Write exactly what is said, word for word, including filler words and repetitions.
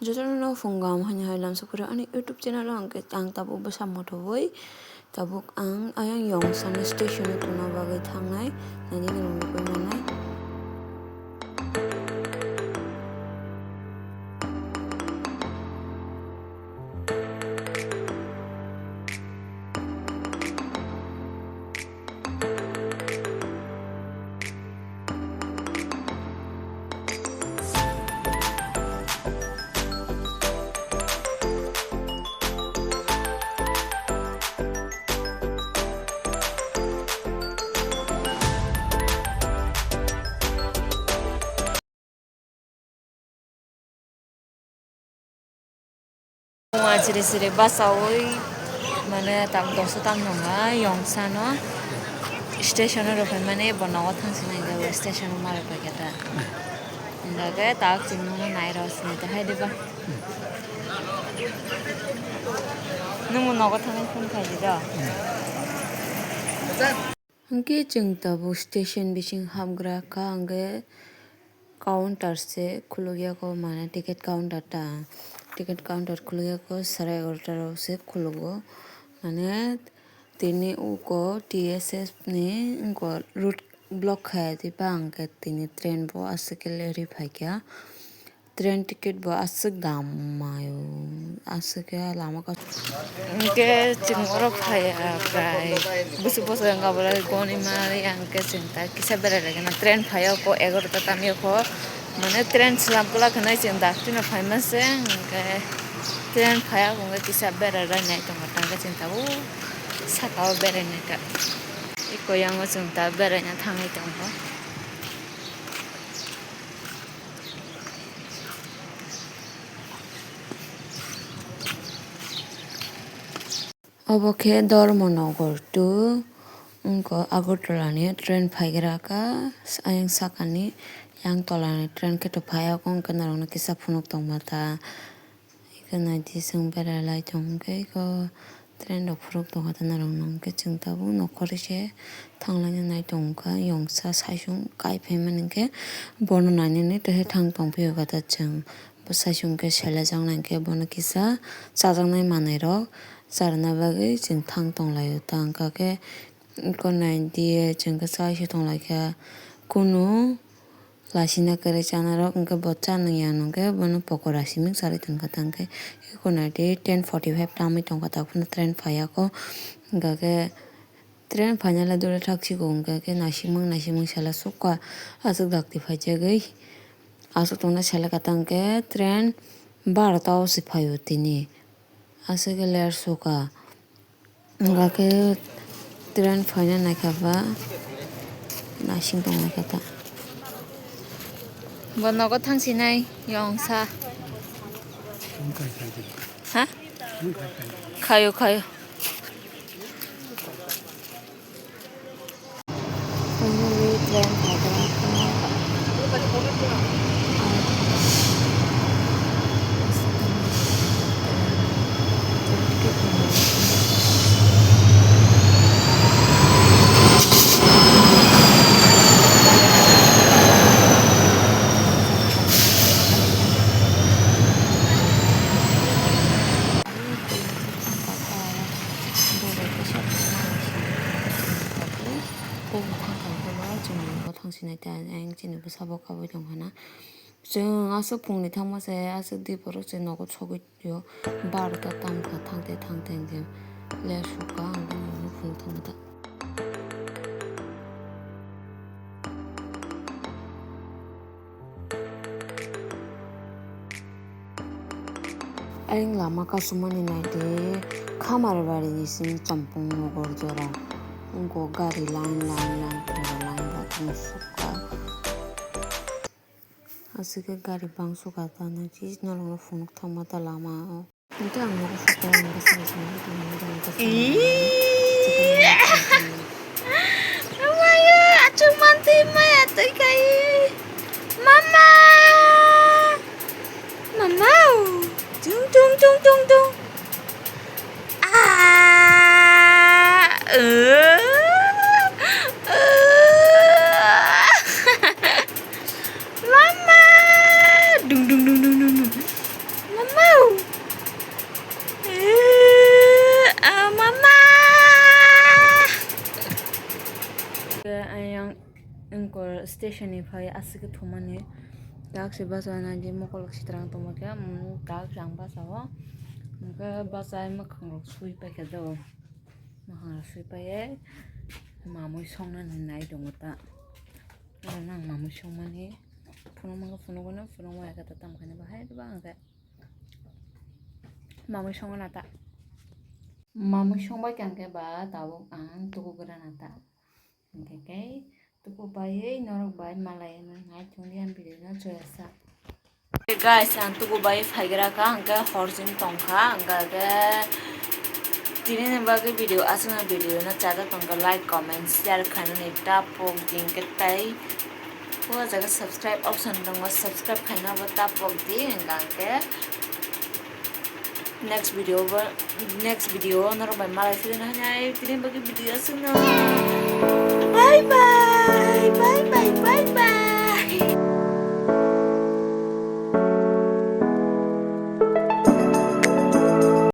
Jotono phung kaham hamya hai lamsok phuru ani YouTube channel o ang khe, ang tabuk bwsa mothowi tabuk ang ayang Yongsano station o tongna bagwi thangnai, naidi norok nugwi mannai. Mungha siri siri bachaui mane tam doso tam nungha Yongsano station o rwphaimani bo nogo thangsinai hwnkhe bo station o ma rwphaikha ta. Hwnkhe tak chwng nono nai rw sini ta hai diba. Nwngbo nogo thangwi phone khaidi do. Hwnkhe chwng tabuk station bising hapgra kha, hwnkhe counter se khulukya kho, mane ticket counter ta, ticket counter khulukya kho, sarai egarota rok se khulugo, mane tini uko T S F ni uko route block khaidi ba, hwnkhe tini train bo aswk khe lerwi phaikha. Train ticket bo aswk dam maio, aswk khe lama ka. Hwnkhe chwng oro phaiya prai bwswk bwswk wngkha, borok gonwi mani, hwnkhe chwng ta kisa berai rwgwna. Train phaiya kho egarota tamya kho, mane train slam kwlak hinwi chwng daktino phaima se, hwnkhe train phaiya kho, hwnkhe kisa berai rwgwna tongkha, hwnkhe chwng tabuk saka o berai naikha. Eko yango chwng ta beraina thangwi tongkha. Obo khe Dharmanagar to wngkha Agartala ni train phaigra kha. Ayang saka ni yang tola ni train khe to phai o, wngkha norok no kisa phunuk tongma ta. Eko naidi chwng berai lai tong khe eko train rok phuruk tongkha ta norok no, hwnkhe chwng tabuk nokhorwi se thanglaina nai tongkha. Yongsa saichung kai phaimani hwnkhe bono nainani tei thang tongphio kha ta chwng. Bo saichung khe selaijak nai hwnkhe bono kisa chajaknai manwi rok charwna bagwi chwng thang tonglaio ta, hwnkha khe eko naidi chwng khe chai se tonglaikha kunu. Lasina kwrwi chanarok hwnkhe bo chanwi ya hwnkhe bono pokora simi charwi tongkha ta, hwnkhe eko naidi ten forty five tamwi tongkha ta, phano train phaiya kho, hwnkha khe train phainale dole thak siko, hwnkha khe naisikmang naisikmang sela sukha, aswk dakti phaijagwi aswk tongna selekha ta, hwnkhe train barota o se phaio tini, aswk khe ler sukha. Hwnkha khe train phaina naikha ba naising tong naikha ta. Bo nogo thangsinai yongsa. Ha? Khayo, khayo. Finally, train phaikha. Tei bo thang thang khe bo chwng nogo thang sinai ta, ayang chini bwsa bo kabui tong khana. Chwng aswk phungni thangma se aswk diporok se nogo sogwi tio. Barota tamkha thang tei thang tei hwnkhe le sukha ang phunuk thangma ta. Ayang lama kasumani naidi Khamarbari ni simi Champung Nagar jora. Wngkha gari line line line pura line rok wng sukha. Aswk khe gari bang sukha ta nai si norokno phunuk thangma ta lama o. Hwnkhe ang nogo sukha ang bwsai swnam tongmani. Ii. Amaya, achuk mantwi maya twi kai. Mama! Mama! Tung, tung, tung, tung, tung. Ah! Uh! Uh! Mama! Dung, dung, dung, dung, dung, dung. Wngkor station ni phai aswk thumani. Tak se bachai nai di mokol sitrang tongma khe, um, tak se ang bachao. Hwnkhe bachai mwkhang rok sui paikha do. Mwkhang rok sui paiye mamui songnani nai tongo ta. Oro nang mamui songmani phunukmani phunukgwino, phunukma khe ta tamo khaino bahai ba hwnkhe. Mamui songna ta. Mamui songbai kha hwnkhe ba tabuk ang tukugrana ta. Hwnkhe khe tuku baiwi norok bai malai nai thung di ang video no joyasa. Guys, ang tuku bai phaigra kha, hwnkhe hor jin tong kha, hwnkhe tini ni bagwi video aswkno video no chajak tong kha, like, comment, share khainani ta pok di hwnkhe tai. O jaga subscribe option tongo, subscribe khaina bo ta pok di, hwnkhe next video bo, next video norok bai malai sidi na hwnwi tini bagwi video aswkno. Bye bye, bye bye, bye bye.